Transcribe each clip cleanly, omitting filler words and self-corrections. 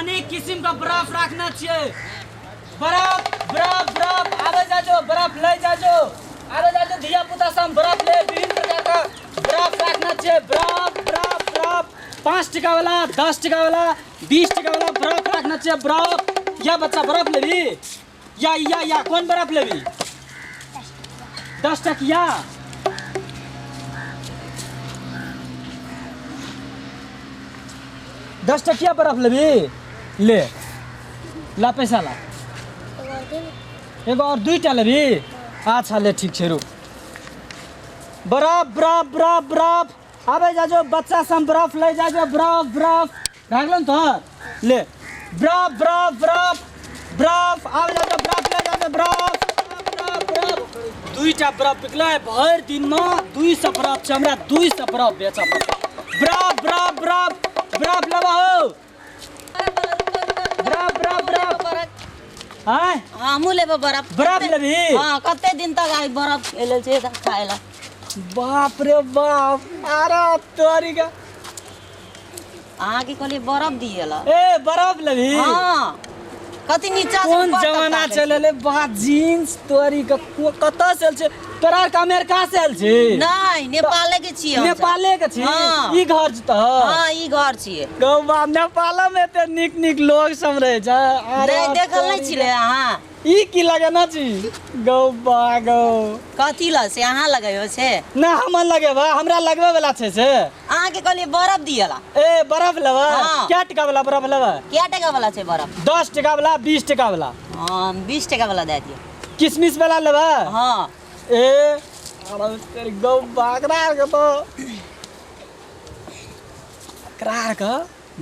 अनेक किसिम के बर्फ राखने छियै। बर्फ बर्फ बर्फ आबे जाजो, बर्फ ले जाजो, आबे जाजो धिया पुता सब बर्फ ले। विभिन्न प्रकार का बर्फ राखने छियै। बर्फ बर्फ बर्फ 5 टका वाला, 10 टका वाला, 20 टका वाला बर्फ राखने छियै। बर्फ या बच्चा बर्फ लेबी? या या या कोन बर्फ लेबी? 10 टकिया। 10 टकिया बर्फ लेबी? ले ला पैसा ला। एगो और दुईटा लेबी? अच्छा ले, ठीक छै, रुक। बर्फ बर्फ बर्फ बर्फ आबे जाजो बच्चा सब, बर्फ ले जाजो। बर्फ बर्फ भए गेलो ने तोहर? ले बर्फ बर्फ बर्फ बर्फ आबे जाजो, बर्फ ले जाजो। बर्फ बर्फ बर्फ दुईटा बर्फ बिकलै भरि दिनमे। 200 बर्फ छै हमरा, 200 बर्फ बेचऽ पड़तै। बर्फ बर्फ बर्फ बर्फ लेबऽ हौ? बर्फ बर्फ बर्फ आँय? हमहूँ लेबै बर्फ। बर्फ लेबही? हाँ, कते दिन तक आई बर्फ एले छै खाए ला। बाप रे बाप, अरे तोरी का। अहाँके कहलियै बर्फ दिए ला। ए बर्फ लेबही? हाँ, कति नीचा से कोन ऊपर तक जमाना ताकै चलि एलै बा। जीन्स तोरी के कतऽ से आयल छै? तोरा आरके अमेरिका से आयल छी? नहि, नेपाले के छियै हमसब। नेपाले के छी? हाँ। ई घर छी तऽ? हाँ, ई घर छियै। गौबा, नेपालो में एते नीक नीक लोग सब रहै छै। अरे नहि देखल नहि तोरी छियै अहाँ? ई की लगेना छी गौबा गौ? कथी लग से अहाँ लगैयो छै? ना, हमर लगेबा, हमरा लगबे वाला छै से। अहाँके कहलियै बरफ दियला। ए बरफ लेबै? हाँ। कै टका वाला बरफ लेबै? कै टका वाला छै बरफ? 10 टका वाला, 20 टका वाला। हाँ, 20 टका वाला दए दियौ। किशमिश वाला लेबै? हाँ। ए अरे तेरी गौ बाकरा के तो एकरा के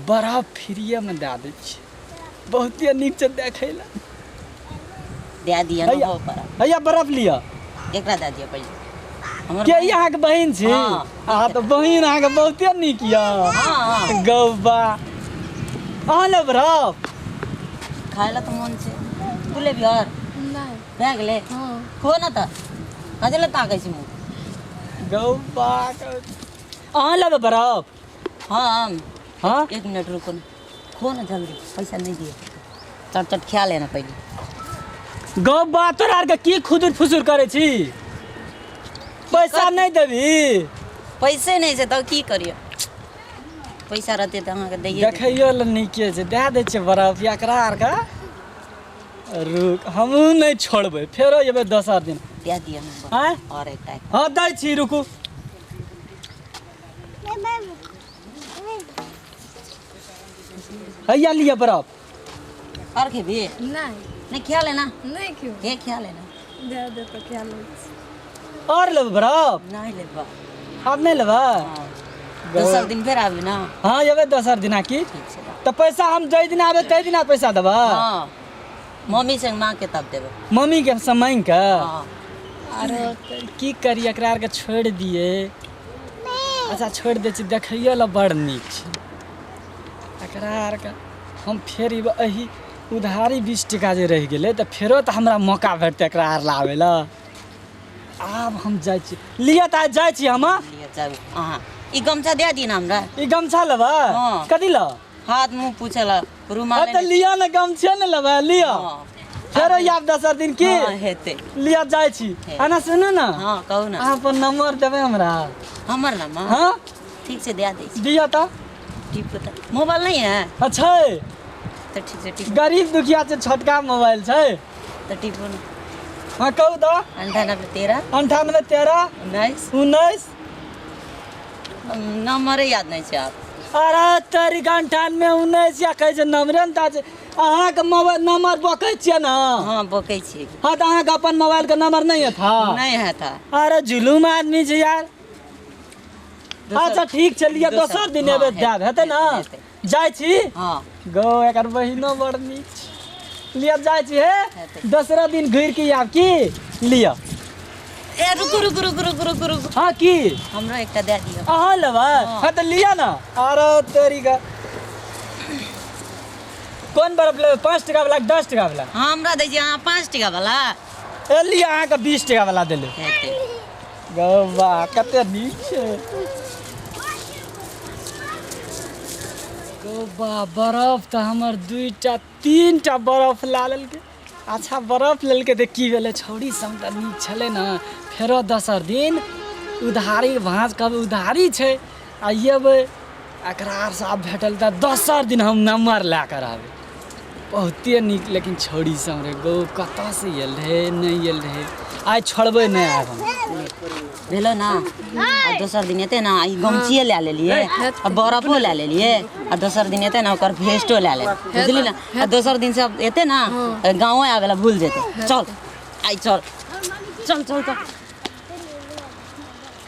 बरफ फ्रीए में दए दै छियै। बहुते नीक छै देखै लए। दए दिअ ने। हैया। हो बरफ। हैया बरफ लिअ। एकरा दए दिअ पहिले हमर। के ई अहाँके बहिन छी? हाँ। अहाँ तऽ बहिन अहाँके बहुते नीक यऽ। हाँ। गौबा, अहाँ लेब बरफ? खाय लए तऽ मोन छै। तू लेबही आओर? नहि। भए गेलै? हँ। खो ने तऽ, कथी लए ताकै छी मुँह? गौबा, अहाँ लेबै बरफ? हाँ, हम। हाँ। एक मिनट रुको ना, खो ना जल्दी, पैसा नहीं दिए, चट चट खा लेना पहले। गौबा, तोरा आरके की खुदुर फुसुर करै छी? पैसा नहि देबही? पैसे नहीं छै तऽ की करियो? पैसा रहते तऽ अहाँके दैये देतियै। देखैयो लए नीके छै, दए दै छियै बरफ एकरा आरके। रुक, हमहूँ नहि छोड़बै, फेरो एबै दोसर दिन। दए दिअ ने। आँय? आओर एकटा। हँ, दै छी, रुकू। हैया लिअ बरफ। आओर खेबी? नहि। नहि, खा लेना। नहि खेबै। हे, खा लेना। दए दे तऽ खा लै छी। आओर लेबै बरफ? नहि लेबऽ। आब नहि लेबै? हाँ। दोसर दिन फेर आबी ना। हँ, एबै दोसर दिना की। ठीक छै। तऽ पैसा हम जाहि दिन आबै ताहि दिना पैसा देबै? हाँ, मम्मी संग माँ के तब देबै। मम्मीके से माँगि कऽ? हाँ। अरे की करी, एकरा आरके छोड़ि दियै? अच्छा, छोड़ि दै छी, देखैयो लए बड़ नीक छै। एकरा आरके हम फेर एहि उधारी 20 टका जे रहि गेलै तऽ फेरो तऽ हमरा मौका भेटतै एकरा आर लाबै लए। आब हम जाइ छी, लिअ तऽ आइ जाइ छी हम। लिअ, जाउ अहाँ। ई गमछा दए दिअ ने हमरा। ई गमछा लेबै? हाँ। कथी लए? हाथ मुँह पूछे ला, रुमाल। तऽ लिअ ने, गमछे ने लेबै, लिअ। हाँ। फेरो आयब दोसर दिन की? हाँ, हेतै। लिअ, जाइ छी। आना सुनू ने। हाँ, कहू ने। अहाँ अपन नंबर देबै हमरा? हमर नंबर? हाँ। ठीक छै, दए दै छी। दिअ तऽ। टिपू तऽ। मोबाइल नहीं है? अच्छा। तऽ ठीक छै, टिपू। गरीब दुखिया छै, छोटका मोबाइल छै। तऽ टिपू ने। हाँ, कहू तऽ। 98 13। 98 13। 19। 19। नम्बरे याद नहि छै आब। अरे तरीका, 98 19 या कहै छै नम्बरे ने ता छै। अहाँके मोबाइल नंबर बकै छियै ने? हाँ, बकै छियै। हाँ, तऽ अहाँके अपन मोबाइल के नंबर नहीं है था? नहीं है था। अरे जुलूम आदमी छै यार। अच्छा, ठीक छै, लिअ, दोसर दिन एबै, देब, हेतै ने? हेतै। जाइ छी। हाँ। गौ, एकर बहिनो बड़ नीक छै। लिअ, जाइ छी हे। हेतै। दोसरा दिन घुरि के आयब की? लिअ। ए, रुकू रुकू रुकू रुकू रुकू रुकू। हाँ, की? हमरो एकटा दए दियौ। अहाँ लेबै? हाँ, तऽ लिअ ने। अरे तोरी का, कोन बर्फ लेबै, 5 टका वाला कि 10 टका वाला? हाँ, हमरा दै छी अहाँ 5 टका वाला। ए लिअ, अहाँके 20 टका वाला देले। हेतै। गौबा, कते नीक छै। गो बा बरफ तऽ हमर दुईटा तीनटा बरफ ला लेलकै। अच्छा बरफ लेलकै तऽ की भेलै, छौड़ी सब तऽ नीक छलै ने। फेरो दोसर दिन उधारी भाँज कहबै उधारी छै आ एबै एकरा आरसँ आब भेटल तऽ दोसर दिन हम नम्बर लए कऽ रहबै। बहुते नीक लेकिन छौड़ी सब रे गो, कतऽसँ आयल रहै नहि आयल रहै, आइ छोड़बै नहि आब हम। भेलो ना, आ दोसर दिन एतै ना, ई गमछिए लए लेलियै आ बरफो लए लेलियै, आ दोसर दिन एतै ना ओकर भेस्टो लए लेबै, बुझली ना। आ दोसर दिन से एतै ना गाँवो आबै ला भूल जेतै। चल आइ, चल चल चल चल।